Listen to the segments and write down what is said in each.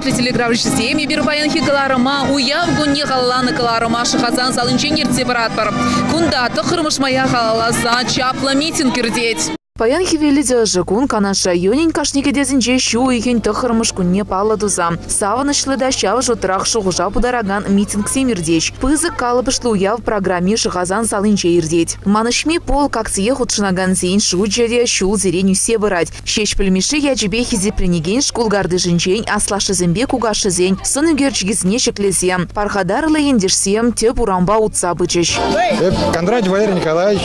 Хисеплӗ телеграфҫӑсем, эпир паянхи кӑларӑма уяв кунне халалланӑ кӑларӑма Шӑхасан салинчен ертсе пыратпӑр. Кунта тӑххӑрмӗш мая халалласа чаплӑ митинг иртет. Паян хӗвеллӗ те ӑшӑ кун Канаш районӗн кашни кӗтесӗнче ҫу уйӑхӗн тӑххӑрмӗш кунне паллӑ туса савӑнӑҫлӑ та ҫав шутрах шухӑша путаракан митингсем иртӗҫ. Пысӑк калӑпӑшлӑ уяв программи Шӑхасан салинче иртет. Манӑҫми полк акцие хутшӑнакансен шучӗ те ҫулсерен ӳссе пырать. Ҫеҫпӗл Мишши ячӗпе хисепленекен шкул картишӗнчен аслашшӗсемпе кукашшӗсен сӑн ӳкерчӗкӗсене ҫӗклесе пархатарлӑ ентешсем тӗп урампа утса пычӗҫ. Эп Кондратьев Валерий Николаевич,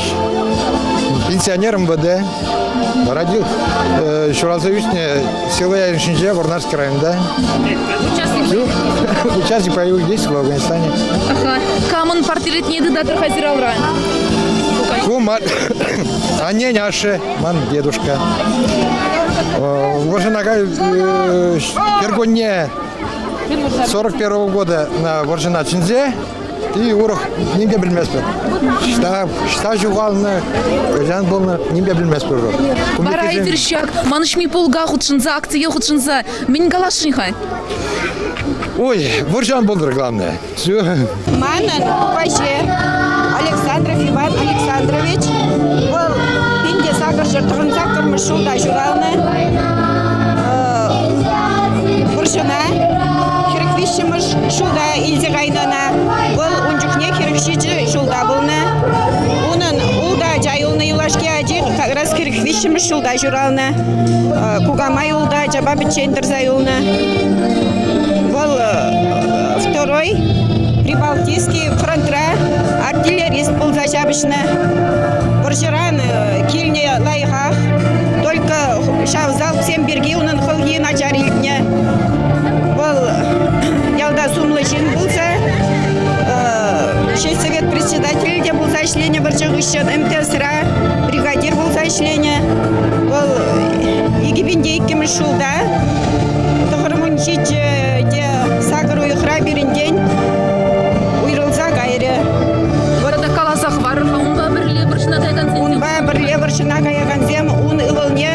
пенсионер МВД, родил, ҫуралса ӳснӗ село Ярышинче, Вурнарский районта. Участник? Участник боевых действий в Афганистане. Ага. Камӑн портретне тытатӑр хазиралра? Ку аннен ашшӗ. Ман дедушка. Вӑрҫӑна кӗркунне 41 года на вӑрҫӑна чӗнсе и урӑх ним те пӗлместпӗр. Ӑҫта ҫухалнӑ, хӑҫан пулнӑ, ним те пӗлместпӗр. Вара эсир ҫак манӑҫми полка хутшӑнса, акцие хутшӑнса мӗн каласшӑн-ха? Ой, вӑрҫан пултӑр, главное. Все. Манӑн кукаҫи Александров Иван Александрович. Вӑл 1898 ҫулта ҫуралнӑ. Вӑрҫӑна 43-мӗш ҫулта илсе кайнӑ ӑна. Вӑл ун чухне 47 ҫулта пулнӑ. Унӑн ултӑ ача юлнӑ, юлашки ачи как раз 43-мӗш ҫулта ҫуралнӑ. Кукамай ултӑ ачапа пӗччен тӑрса юлнӑ. Вӑл второй Прибалтийский фронтра артиллерист пулса ҫапӑҫнӑ. Вӑрҫӑран килнӗ лайӑхах, только ҫав залпсем пирки унӑн хӑлхи начар илтнӗ. Вӑл ялта сумлӑ ҫын пулса, сельсовет председателӗ те пулса ӗҫленӗ вӑрҫӑ хыҫҫӑн, МТСра бригадир пулса ӗҫленӗ. Вӑл 2002 ҫулта 97 те сакӑр уйӑхра пирӗнтен уйрӑлса кайрӗ. Тата каласа хӑварӑр-ха, унпа пӗрле вӑрҫӑна каякансем. Унпа пӗрле вӑрҫӑна каякансем ун ывӑлне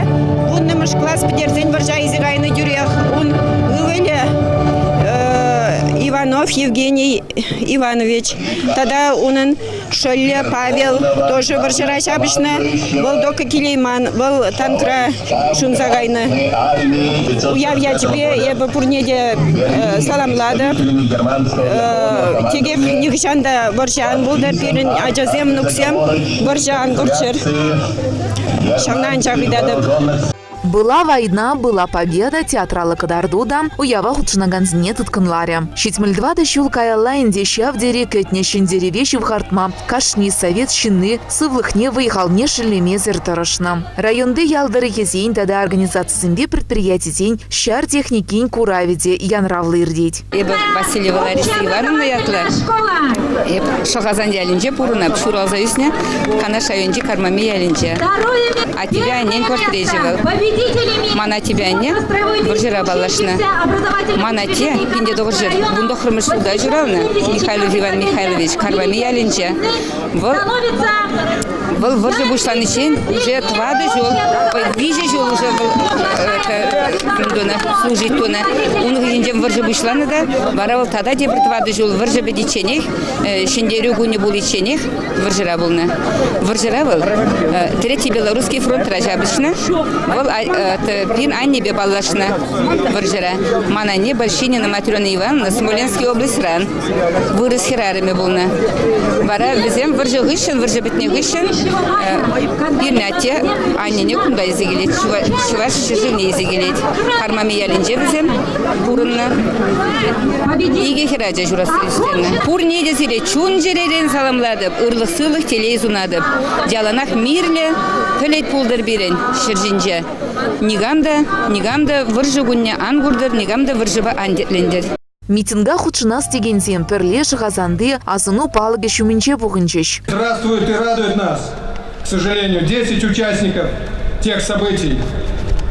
вуннӑмӗш класс пӗтерсен вӑрҫа илсе кайнӑ тӳрех. Ун ывӑлӗ Иванов Евгений Иванович тата унӑн Шӑллӗ Павел тоже вӑрҫӑра ҫапӑҫнӑ. Вӑл только килейман, вӑл танкра ҫунса кайнӑ. Уяв ячӗпе эпӗ пурне те саламлатӑп. Текех нихӑҫан та вӑрҫӑ ан пултӑр, пирӗн ачасем, внуксем вӑрҫӑ ан курччӑр. Ҫавна анчах ыйтатӑп. Была война, была победа театраллӑ кӑтарту та уява хутшӑнакансене тыткӑнларӗ. 74 ҫул каялла ӗнтӗ ҫав тери кӗтнӗ ҫӗнтерӗве ҫывхартма кашни совет ҫынни сывлӑхне вӑй-халне шеллемесӗр тӑрӑшнӑ. Районти ял тӑрӑхӗсен тата организацисемпе предприятисен ҫар техникин куравӗ те янравлӑ иртет. Эпӗ Васильева Лариса Ивановна ятлӑ. Эп Шӑхасан ялӗнче пурӑнап, ҫуралса ӳснӗ Канаш районӗнчи Кармами ялӗнче. Аттепе аннен портречӗ вӑл. Ман аттепе анне вӑрҫӑра паллашнӑ. Ман атте 1919 ҫулта ҫуралнӑ Михайлов Иван Михайлович Кармами ялӗнче. Вӑл Вӑл вӑрҫӑ пуҫланиччен уже тӑватӑ ҫул, виҫӗ ҫул уже вӑл тунӑ, служить тунӑ. Ун хыҫӗнчен вӑрҫӑ пуҫланнӑ та, вара вӑл тата тепӗр тӑватӑ ҫул вӑрҫӑ пӗтичченех, Ҫӗнтерӳ кунӗ пуличченех вӑрҫӑра пулнӑ. Вӑрҫӑра вӑл Третий Белорусский фронтра ҫапӑҫнӑ. Вӑл пин аннепе паллашнӑ вӑрҫӑра. Ман анне Большинина Матрена Ивановна Смоленский облаҫран. Вырӑс хӗрарӑмӗ пулнӑ. Вара вӗсем вӑрҫӑ хыҫҫӑн, вӑрҫӑ пӗтнӗ хыҫҫӑн пирӗн атте аннене кунта илсе килет, Чӑваш ҫӗршывне илсе килет. Кармами ялӗнче вӗсем пурӑннӑ. Икӗ хӗрача ҫуратса ӳстернӗ. Пурне те сире чун-чӗререн саламлатӑп, ырлӑх-сывлӑх, телей сунатӑп. Яланах мирлӗ пӗлӗт пултӑр пирӗн ҫӗр ҫинче. Никам та, никам та вӑрҫӑ кунне ан куртӑр, никам та вӑрҫӑпа ан тертлентӗр. Митинга хутшӑнас текенсем пӗрле Шӑхасанти асӑну палӑкӗ ҫумӗнче пухӑнчӗҫ. Здравствует и радует нас, к сожалению, 10 участников тех событий.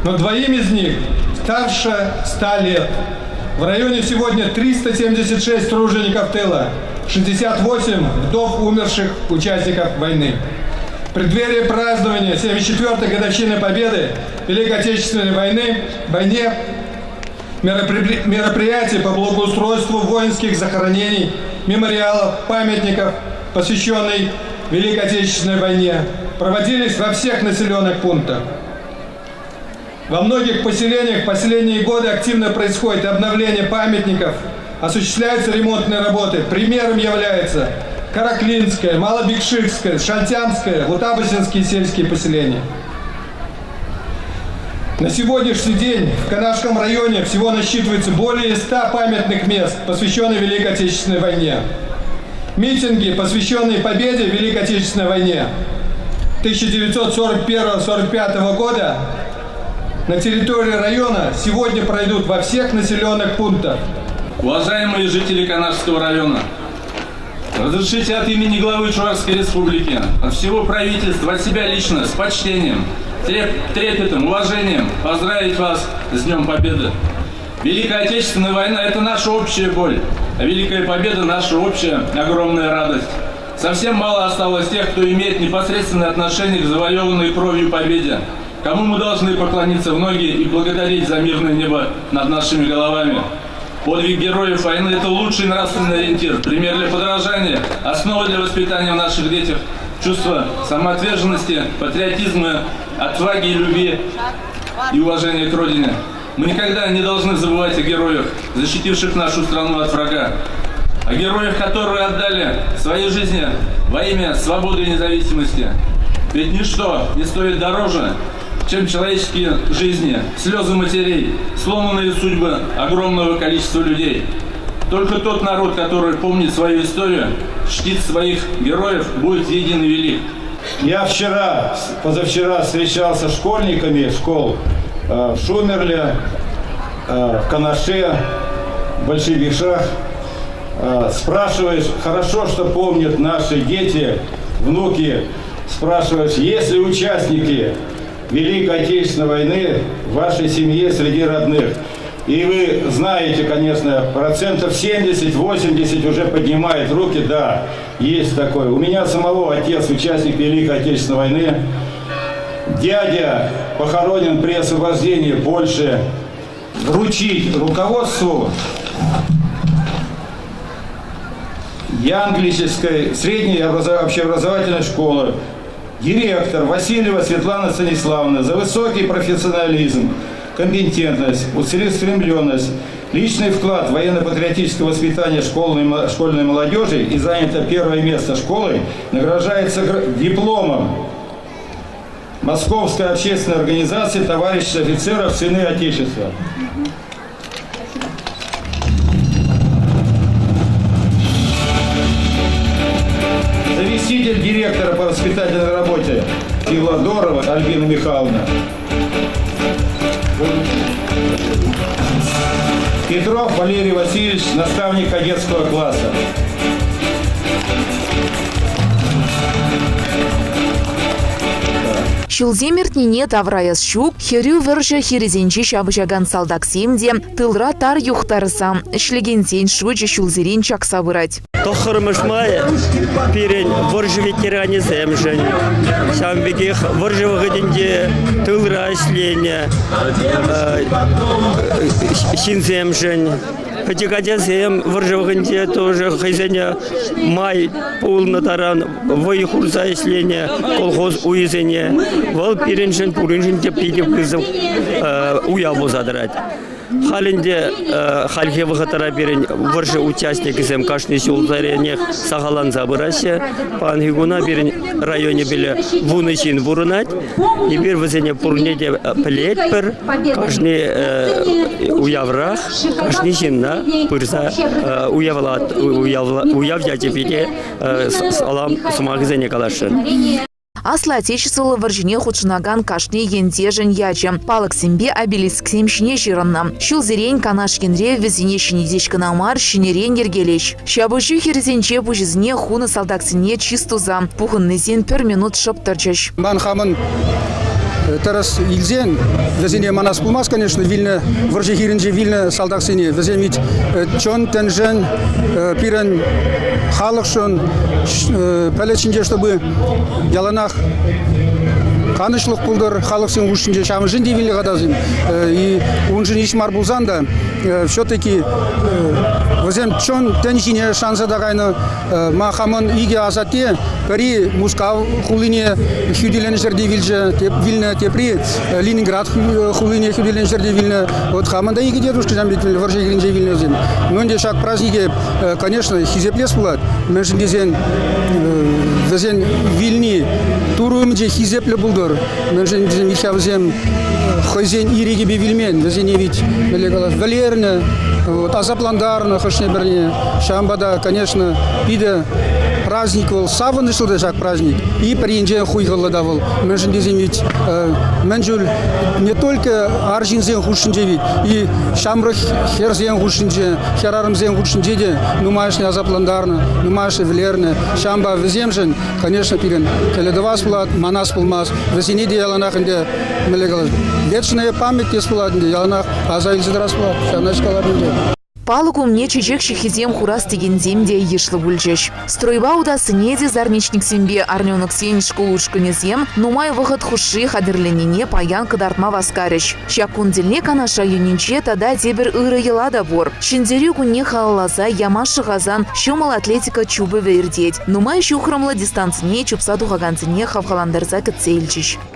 Но двоим из них старше 100 лет. В районе сегодня 376 тружеников тыла, 68 вдов умерших участников войны. В преддверии празднования 74-й годовщины Победы Великой Отечественной войны, войне. Мероприятия по благоустройству воинских захоронений, мемориалов, памятников, посвященных Великой Отечественной войне, проводились во всех населенных пунктах. Во многих поселениях в последние годы активно происходит обновление памятников, осуществляются ремонтные работы. Примером являются Караклинское, Малобекшикское, Шальтямское, Лутабасинские сельские поселения. На сегодняшний день в Канашском районе всего насчитывается более 100 памятных мест, посвященных Великой Отечественной войне. Митинги, посвященные победе в Великой Отечественной войне 1941-1945 года на территории района сегодня пройдут во всех населенных пунктах. Уважаемые жители Канашского района, разрешите от имени главы Чувашской Республики, от всего правительства, от себя лично, с почтением, трепетом, уважением поздравить вас с Днем Победы. Великая Отечественная война – это наша общая боль, а Великая Победа – наша общая огромная радость. Совсем мало осталось тех, кто имеет непосредственное отношение к завоеванной кровью победе, кому мы должны поклониться в ноги и благодарить за мирное небо над нашими головами. Подвиг героев войны – это лучший нравственный ориентир, пример для подражания, основа для воспитания в наших детях, чувство самоотверженности, патриотизма, отваги и любви и уважения к Родине. Мы никогда не должны забывать о героях, защитивших нашу страну от врага, о героях, которые отдали свои жизни во имя свободы и независимости. Ведь ничто не стоит дороже, чем человеческие жизни, слезы матерей, сломанные судьбы огромного количества людей. Только тот народ, который помнит свою историю, чтит своих героев, будет един и велик. Я вчера, позавчера встречался с школьниками школ в Шумерле, в Канаше, в Больших Бекшах. Спрашиваешь, хорошо, что помнят наши дети, внуки, спрашиваешь, есть ли участники Великой Отечественной войны в вашей семье среди родных? И вы знаете, конечно, процентов 70-80 уже поднимает руки, да, есть такое. У меня самого отец участник Великой Отечественной войны, дядя похоронен при освобождении Польши. Вручить руководству Янглической средней общеобразовательной школы директор Васильева Светлана Станиславовна за высокий профессионализм, компетентность, целеустремленность, личный вклад в военно-патриотическое воспитание школьной молодежи и занято первое место школы награждается дипломом Московской общественной организации «Товарищ офицеров Сыны Отечества». Заместитель директора по воспитательной работе Филодорова Альбина Михайловна. Петров Валерий Васильевич, наставник кадетского класса. Ҫулсем иртнине тавраяс ҫук, хӗрӳ вӑрҫӑ хирӗсенче ҫапӑҫакан салтаксем те тылра тар юхтарса ӗҫлекенсен шучӗ ҫулсерен чакса пырать. Тӑххӑрмӗш май пирӗн вӑрҫӑ ветеранӗсемшӗн, ҫавӑн пекех вӑрҫӑ вӑхӑтӗнче тылра ӗҫленӗ ҫынсемшӗн, пӗчӗк ачасем вӑрҫӑ вӑхӑтӗнче тоже хӑйсене май пулнӑ таран вӑй хурса ӗҫленӗ колхоз уйӗсене. Вӑл пирӗншӗн пуриншӗн те питӗ пысӑк уяв пулса тӑрать. Халь ӗнтӗ хальхи вӑхӑтра пирӗн вӑрҫӑ участникӗсем кашни ҫулсеренех сахалланса пыраҫҫӗ. Паянхи куна пирӗн районӗпеле 10 ҫын пурӑнать. Эпир вӗсене пурне те пӗлетпӗр. Кашни уяврах кашни ҫынна пырса уяв ячӗпе те салам сӑмахӗсене каласшӑн. Аслӑ Отечествӑллӑ вӑрҫине хутшӑнакан кашни ентешӗн ячӗ палӑксемпе обелисксем ҫине ҫырӑннӑ. Ҫулсерен Канаш енре вӗсене ҫӗнетеҫ кӑна мар, ҫӗнӗрен йӗркелеҫ. Ҫапӑҫу хирӗсенче пуҫӗсене хунӑ салтаксене чыс туса пухӑннисен пӗр минут шӑп тӑчӗҫ. Ман хамӑн тӗрӗс илсен, вӗсене манас пулмасть, конечно, вилнӗ вӑрҫӑ хирӗнче вилнӗ салтаксене. Вӗсем ведь чон тӗншӗн, пирӗн халӑхшӑн пӗлӗт ҫинче, чтобы яланах Канӑҫлӑх пултӑр халӑхсен хушшинче, ҫавӑншӑн те вилнӗ хатасем. И уншӑн иш мар пулсан та, все-таки вӗсем чӑн тӗн ҫине шанса та кайнӑ. Ма хамӑн икӗ асатте, пӗри Мускав хулине хӳтӗленӗ ҫӗрте вилчӗ, вилнӗ, тепри Ленинград хулине хӳтӗленӗ ҫӗрте вилнӗ. Вот хамӑн та икӗ дедушка ҫам пек вилнӗ, вӑрҫӑ хирӗнче вилнӗ вӗсем. Ну ӗнтӗ ҫак празднике, конечно, хисеплес пулать. Мӗншӗн тесен вӗсен вилни Турӑ умӗнче хисеплӗ пултӑр. Мӗншӗн тесен ҫав вӗсем хӑйсен ирӗкӗпе вилмен. Вӗсене ведь, мӗнле калас, вӗлернӗ, вот, асаплантарнӑ хӑшне-пӗрне. Ҫавӑнпа та, конечно, питӗ праздник вӑл, савӑнӑҫлӑ та ҫак праздник. И пӗр енчен хуйхӑллӑ та вӑл. Мӗншӗн тесен ведь мӗн чуль не только арҫынсен хушшинче ведь, и ҫамрӑк хӗрсен хушшинче, хӗрарӑмсен хушшинче те нумайӑшне асаплантарнӑ, нумайӑшне вӗлернӗ. Ҫавӑнпа вӗсемшӗн, конечно, пирӗн кӗлӗ тӑвас пулать, манас пулмасть. Вӗсене те яланах ӗнтӗ, мӗнле калас, вечная память тес пулать ӗнтӗ, яланах аса илсе тӑрас пулать. Ҫавна калап ӗнтӗ. Палӑк умне чечек ҫыххисем хурас текенсем те йышлӑ пулчӗҫ. Стройпа утассине те зарничниксемпе орленоксен шкул ушкӑнӗсем нумай вӑхӑт хушши хатӗрленине паян кӑтартма васкарӗҫ. Ҫак кун тӗлне Канаш районӗнче тата тепӗр ырӑ йӑла та пур. Ҫӗнтерӳ кунне халалласа Ямаш Шӑхасан ҫӑмӑл атлетика чупӑвӗ иртет. Нумай ҫухрӑмлӑ дистанцине чупса тухакансене хавхалантарса кӗтсе илчӗҫ.